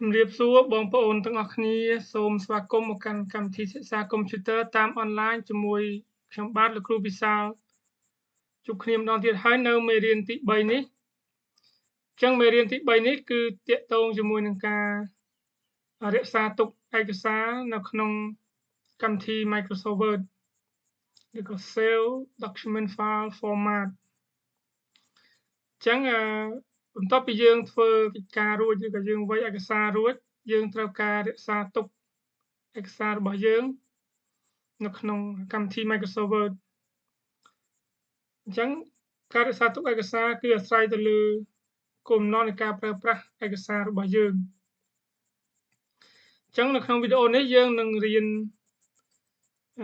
ជំរាបសួរបងប្អូនទាំងអស់គ្នាសូមស្វាគមន៍មកកាន់កម្មវិធីសិក្សាកុំព្យូទ័រតាមអនឡាញជាមួយខ្ញុំបាទលោកគ្រូវិសាលជួបគ្នាម្ដងទៀតហើយនៅមេរៀនទី3នេះអញ្ចឹងមេរៀនទី3នេះគឺទាក់ទងជាមួយនឹងការរក្សាទុកឯកសារនៅក្នុងកម្មវិធី Microsoft Word ឬក៏ Save Document File Format អញ្ចឹងបន្ទាប់ពីយើងធ្វើកិច្ចការរួចឬក៏យើងវាយឯកសាររួចយើងត្រូវការរក្សាទុកឯកសាររបស់យើងនៅក្នុងកម្មវិធី Microsoft Word អញ្ចឹងការរក្សាទុកឯកសារគឺអាស្រ័យទៅលើគោលបំណងនៃការប្រើប្រាស់ឯកសាររបស់យើងអញ្ចឹងនៅក្នុងវីដេអូនេះយើងនឹងរៀន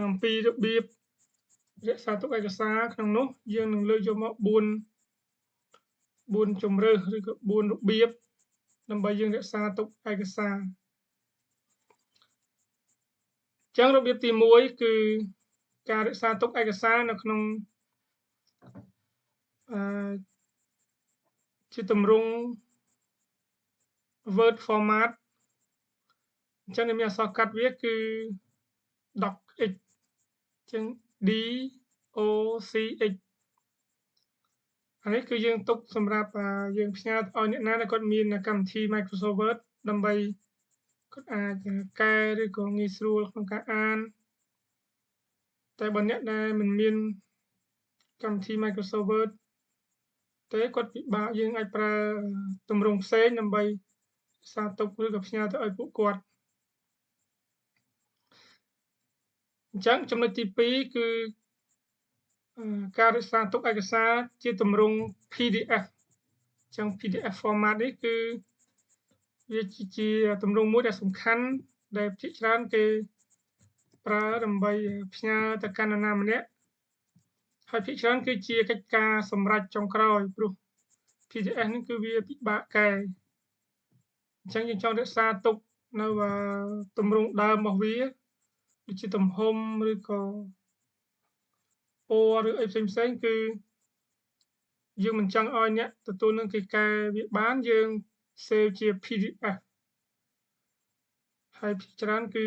អំពីរបៀបរក្សាទុកឯកសារក្នុងនោះយើងនឹងលើកយកមក4ជម្រើសឬក៏4របៀបដើម្បីយើងរក្សាទុកឯកសារអញ្ចឹងរបៀបទី1គឺការរក្សាទុកឯកសារនៅក្នុងជាទម្រង់ Word format អញ្ចឹងមានអក្សរកាត់វាគឺ docx អញ្ចឹង D O C X អានេះគឺយើងទុកសម្រាប់យើងផ្ញើឲ្យអ្នកណាដែលគាត់មានកម្មវិធី Microsoft Word ដើម្បីគាត់អាចកែឬក៏ងាយស្រួលក្នុងការអានតែបើអ្នកដែលមិនមានកម្មវិធី Microsoft Word ទេគាត់ពិបាកយើងអាចប្រើទម្រង់ផ្សេងដើម្បីសារទុកឬក៏ផ្ញើទៅឲ្យពួកគាត់អញ្ចឹងចំណុចទី2គឺការរក្សាទុកឯកសារជាទម្រង់ PDF អញ្ចឹង PDF format នេះគឺវាជាទម្រង់មួយដែលសំខាន់ដែលភាគច្រើនគេប្រើដើម្បីផ្ញើទៅកាន់នរណាម្នាក់ហើយភាគច្រើនគឺជាកិច្ចការសម្រេចចុងក្រោយព្រោះ PDF នេះគឺវាពិបាកកែអញ្ចឹងយើងចង់រក្សាទុកនៅទម្រង់ដើមរបស់វាដូចជាទំហំឬក៏ពណ៌ឬអីផ្សេងៗគឺយើងមិនចង់ឲ្យអ្នកទទួលនឹងគេកែវាបានយើង save ជា PDF ហើយភាគច្រើនគឺ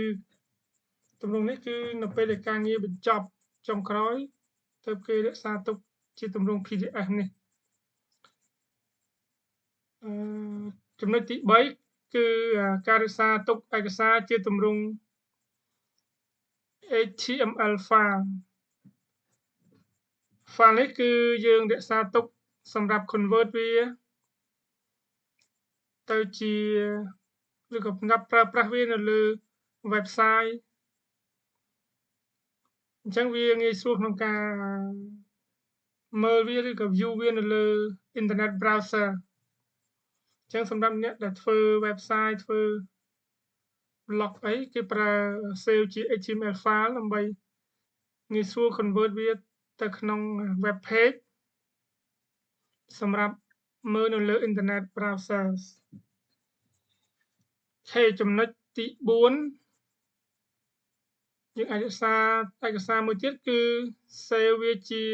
ទម្រង់នេះគឺនៅពេលដែលការងារបញ្ចប់ចុងក្រោយទើបគេរក្សាទុកជាទម្រង់ PDF នេះចំណុចទី3គឺការរក្សាទុកឯកសារជាទម្រង់ HTML file file នេះគឺយើងរក្សាទុកសម្រាប់ convert វាទៅជាឬក៏សម្រាប់ប្រើប្រាស់វានៅលើ website អញ្ចឹងវាងាយស្រួលក្នុងការមើលវាឬក៏ view វានៅលើ internet browser អញ្ចឹងសម្រាប់អ្នកដែលធ្វើ website ធ្វើ blog អីគេប្រើ save ជា HTML file ដើម្បីងាយស្រួល convert វាទៅក្នុង web page សម្រាប់មើលនៅលើ internet browsers ហើយចំណុចទី4យើងអាចរក្សាឯកសារមួយទៀតគឺ save វាជា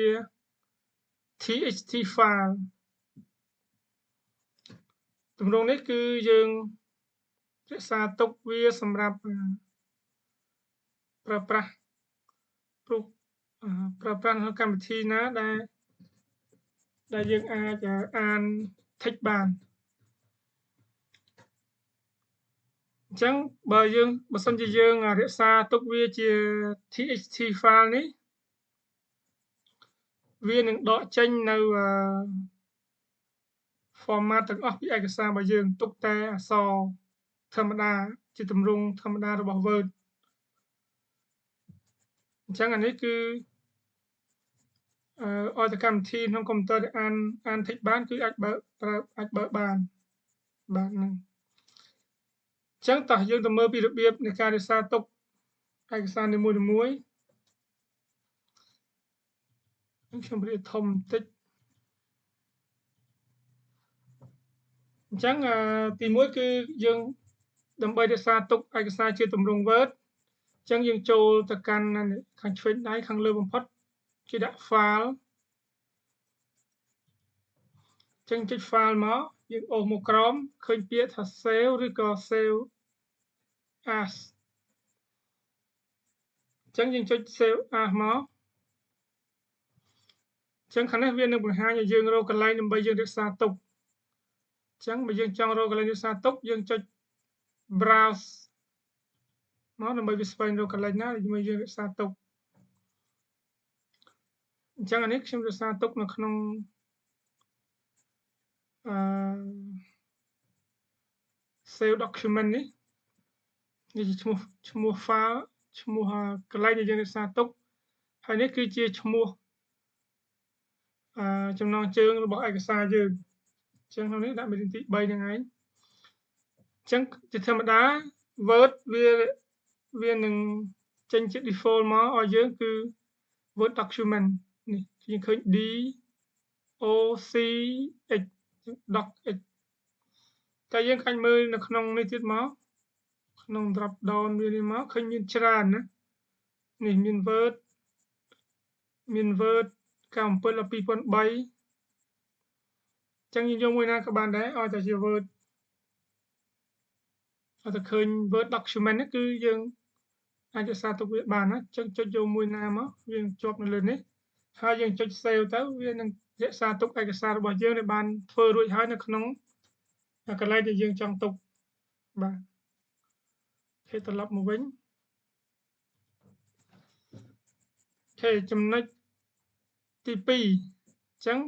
TXT file ទម្រង់នេះគឺយើងរក្សាទុកវាសម្រាប់ប្រើប្រាស់ព្រោះប្រើប្រាស់ក្នុងកម្មវិធីណាដែលយើងអាចអាន text បានអញ្ចឹងបើសិនជាយើងរក្សាទុកវាជា TXT file នេះវានឹងដកចេញនៅ format ទាំងអស់ពីឯកសាររបស់យើងទុកតែអក្សរធម្មតាជាទម្រង់ធម្មតារបស់ Word អញ្ចឹងអានេះគឺឲ្យតែកម្មវិធីក្នុងកុំព្យូទ័រដែលអាន text បានគឺអាចបើកប្រើអាចបើកបានបាទហ្នឹងអញ្ចឹងតោះយើងទៅមើលពីរបៀបនៃការរក្សាទុកឯកសារនីមួយៗខ្ញុំរៀបធំបន្តិចអញ្ចឹងទី1គឺយើងដើម្បីរក្សាទុកឯកសារជាទម្រង់ Word អញ្ចឹងយើងចូលទៅកាន់ខាងឆ្វេងដៃខាងលើបំផុតគេដាក់ file អញ្ចឹងចុច file មក យើងអូសមកក្រោមឃើញពាក្យថា save ឬក៏ save as អញ្ចឹងយើងចុច save as មកអញ្ចឹងខាងនេះវានឹងបង្ហាញឲ្យយើងរកកន្លែងដើម្បីយើងរក្សាទុកអញ្ចឹងបើយើងចង់រកកន្លែងរក្សាទុកយើងចុច browse មកដើម្បីវាស្វែងរកកន្លែងណាដែលយើងរក្សាទុកអញ្ចឹងអានេះខ្ញុំរក្សាទុកនៅក្នុងអឺ save document នេះនេះជាឈ្មោះឈ្មោះ file ឈ្មោះកន្លែងដែលយើងរក្សាទុកហើយនេះគឺជាឈ្មោះអឺចំណងជើងរបស់ឯកសារយើងអញ្ចឹងក្នុងនេះដាក់មេរៀនទី3ហ្នឹងឯងអញ្ចឹងជាធម្មតា Word វាវានឹងចេញជា default មកឲ្យយើងគឺ Word document នេះយើងឃើញ D O C X doc X តែយើងអាចមើលនៅក្នុងនេះទៀតមកក្នុង drop down វានេះមកឃើញមានច្រើនណានេះមាន Word មាន Word 97ដល់2003ចឹងយើងយកមួយណាក៏បានដែរឲ្យតែជា Word ឲ្យតែឃើញ Word document នេះគឺយើងអាចរក្សាទុកវាបានណាចឹងចុចយកមួយណាមកវាជាប់នៅលើនេះហើយយើងចុច save ទៅវានឹងរក្សាទុកឯកសាររបស់យើងដែលបានធ្វើរួចហើយនៅក្នុងកន្លែងដែលយើងចង់ទុកបាទគេត្រឡប់មកវិញអូខេចំណុចទី2អញ្ចឹង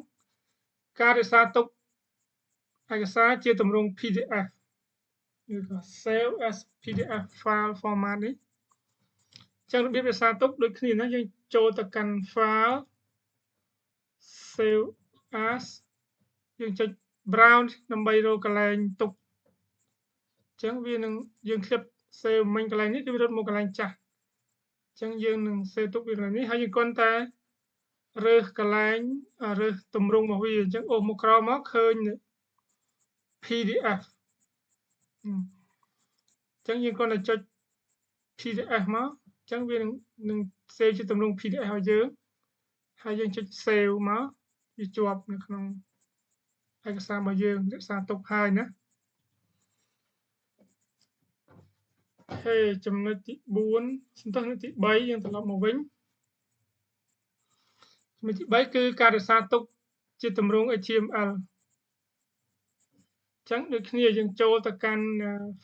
ការរក្សាទុកឯកសារជាទម្រង់ PDF ឬក៏ save as PDF file format នេះអញ្ចឹងរបៀបរក្សាទុកដូចគ្នាណាយើងចូលទៅកាន់ file save as យើងចុច browse ដើម្បីរកកន្លែងទុកអញ្ចឹងវានឹងយើងឃ្លៀប save មិញកន្លែងនេះគឺវារត់មកកន្លែងចាស់អញ្ចឹងយើងនឹង save ទុកវាកន្លែងនេះហើយយើងគ្រាន់តែរើសកន្លែងរើសទម្រង់របស់វាអញ្ចឹងអូសមកក្រោមមកឃើញ PDF អញ្ចឹងយើងគ្រាន់តែចុច PDF មកអញ្ចឹងវានឹង save ជាទម្រង់ PDF ឲ្យយើងហើយយើងចុច save មកវាជាប់នៅក្នុងឯកសាររបស់យើងរក្សាទុកហើយណាហេចំណុចទី4សំទោសទី3យើងត្រឡប់មកវិញចំណុចទី3គឺការរក្សាទុកជាទម្រង់ HTML អញ្ចឹងដូចគ្នាយើងចូលទៅកាន់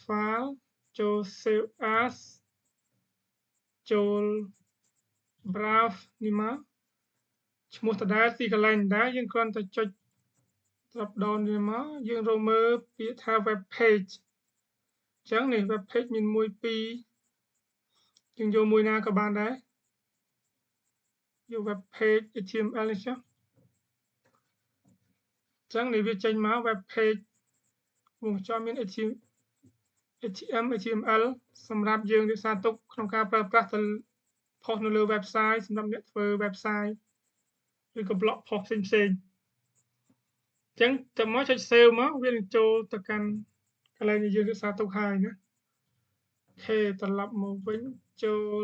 file ចូល save as ចូល browse នេះមកឈ្មោះដដែលទីកន្លែងដដែលយើងគ្រាន់តែចុច drop down វាមកយើងរកមើលពាក្យថា web page អញ្ចឹងនេះ web page មាន1 2យើងយកមួយណាក៏បានដែរយក web page HTML នេះចុះអញ្ចឹងនេះវាចេញមក web page វងចោមាន HTML HTML សម្រាប់យើងរក្សាទុកក្នុងការប្រើប្រាស់ទៅផុសនៅលើ website សម្រាប់អ្នកធ្វើ website ឬក៏ blog post ផ្សេងផ្សេងអញ្ចឹងទៅមកចុច save មកវានឹងចូលទៅកាន់កន្លែងដែលយើងរក្សាទុកហើយណាអូខេត្រឡប់មកវិញចូល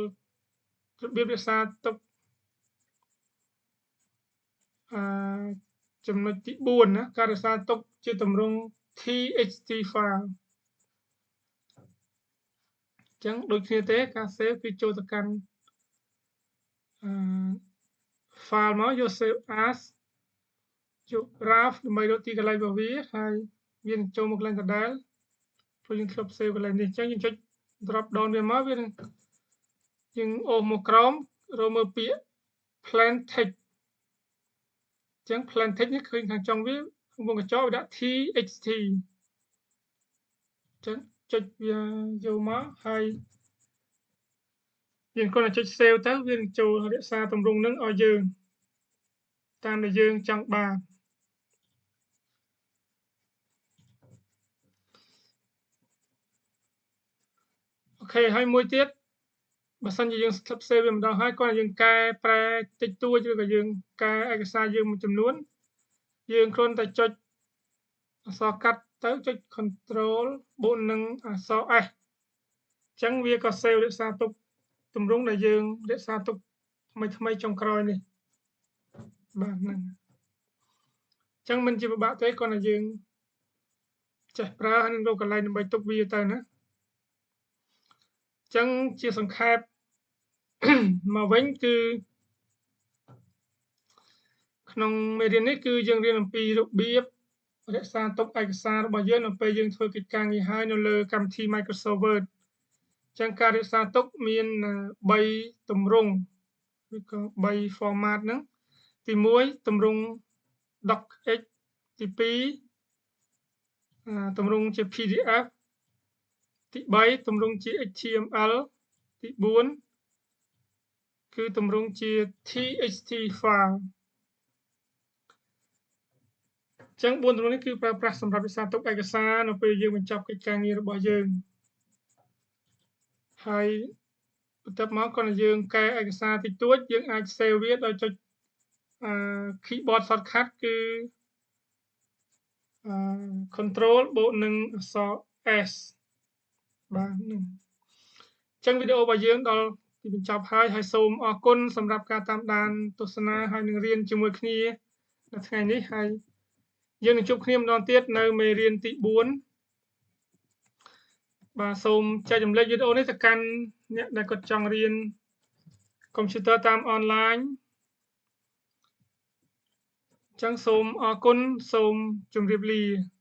របៀបរក្សាទុកអឺចំណុចទី4ណាការរក្សាទុកជាទម្រង់ TXT file អញ្ចឹងដូចគ្នាទេការ save គឺចូលទៅកាន់អឺ file មកយក save as យក browse ដើម្បីរកទីកន្លែងរបស់វាហើយវានឹងចូលមកកន្លែងដដែលព្រោះយើងធ្លាប់ save កន្លែងនេះអញ្ចឹងយើងចុច drop down វាមកវានឹងយើងអូសមកក្រោមរកមើលពាក្យ plain text អញ្ចឹង plain text នេះឃើញខាងចុងវាវងកញ្ចក់វាដាក់ txt អញ្ចឹងចុចវាយកមកហើយយើងគ្រាន់តែចុច save ទៅវានឹងចូលរក្សាទម្រង់នឹងឲ្យយើងតាមដែលយើងចង់បានអូខេហើយមួយទៀតបើសិនជាយើងស្ថិត save វាម្ដងហើយគ្រាន់តែយើងកែប្រែតិចតួចឬក៏យើងកែឯកសារយើងមួយចំនួនយើងគ្រាន់តែចុចអក្សរកាត់ទៅចុច control បូកនឹងអក្សរ S អញ្ចឹងវាក៏ save រក្សាទុកទម្រង់ដែលយើងរក្សាទុកថ្មីថ្មីចុងក្រោយនេះបាទហ្នឹងអញ្ចឹងមិនជាពិបាកទេគ្រាន់តែយើង ចេះប្រើហើយនឹងរកកន្លែងដើម្បីទុកវាទៅណាអញ្ចឹងជាសង្ខេបមកវិញគឺក្នុងមេរៀននេះគឺយើងរៀនអំពីរបៀបរក្សាទុកឯកសាររបស់យើងនៅពេលយើងធ្វើកិច្ចការងារហើយនៅលើកម្មវិធី Microsoft Word ចឹងការរក្សាទុកមាន3ទម្រង់ឬក៏3 format ហ្នឹងទី1ទម្រង់ docx ទី2ទម្រង់ជា PDF ទី3ទម្រង់ជា HTML ទី4គឺទម្រង់ជា TXT file ចឹង4ទម្រង់នេះគឺប្រើប្រាស់សម្រាប់រក្សាទុកឯកសារនៅពេលយើងបញ្ចប់កិច្ចការងាររបស់យើងហើយបន្ទាប់មកគ្រាន់តែយើងកែឯកសារតិចតួចយើងអាច save វាដោយចុចអឺ keyboard shortcut គឺអឺ control បូកនឹងអក្សរ S បាទនឹងអញ្ចឹងវីដេអូរបស់យើងដល់ទីបញ្ចប់ហើយហើយសូមអរគុណសម្រាប់ការតាមដានទស្សនាហើយនឹងរៀនជាមួយគ្នានៅថ្ងៃនេះហើយយើងនឹងជួបគ្នាម្ដងទៀតនៅមេរៀនទី4បាទសូមចែករំលែកវីដេអូនេះទៅកាន់អ្នកដែលគាត់ចង់រៀនកុំព្យូទ័រតាមអនឡាញអញ្ចឹងសូមអរគុណសូមជម្រាបលា។